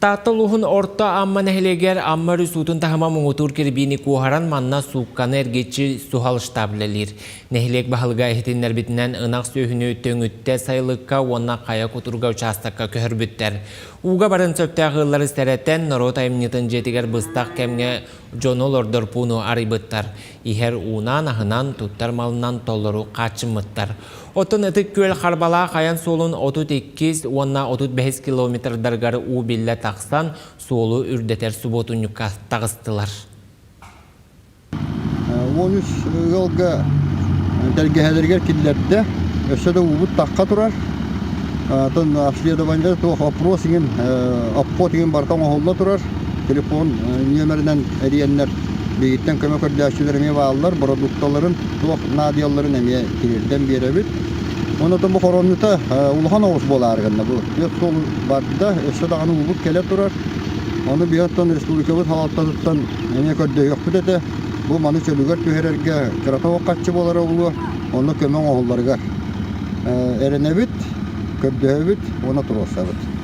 Таатта улууһун Орто Амма нэһилиэгэр Амма өрүс уутун таһыма муҥутуур кирбиини куоһаран манна суукканы эргиччи суһал штаб үлэлиир. Нэһилиэк баһылыга иһитиннэрбитинэн ынах сүөһүнү Төҥүттэ сайылыкка уонна Хайа Кутурга учаастакка көһөрбүттэр. Ууга баран сөптөөх ыаллары сэрэтэн, норуот айымньытын дьиэтигэр быстах кэмҥэ дьону олордор пууну арыйбыттар. Иһэр уунан, аһынан, туттар малынан толору хааччыммыттар. Оттон Ытык Күөл Харбалаах айан суолун 32 уонна 35 километрдарыгар уу биллэ тахсан, суолу үрдэтэр субуотунньукка таҕыстылар. 13 ыалга тэлгэһэлэригэр киллэрдэ. Өссө да уубут тахха турар. Атын обследование туох опрос иҥин, обход иҥин барыта оҥоһулла турар. Телефон нүөмэринэн эрийэннэр биһигиттэн көмө көрдөөччүлэр эмиэ бааллар, бородуукталарын туох наадыйалларын эмиэ тириэрдэн биэрэбит. Онон бу хоромньута улахан оҕус буолаары гынна. Бу түөрт суол барда, өссө даҕаны уубут кэлэ турар. Ону биһи оттон республикабыт салалтатыттан эмиэ көрдөһүөхпүт этэ. Бу маны чөлүгэр түһэрэргэ кырата уоххаччы буолара буолуо, онно көмө оҥоһулларыгар эрэнэбит, көрдөһөбүт уонна туруорсабыт.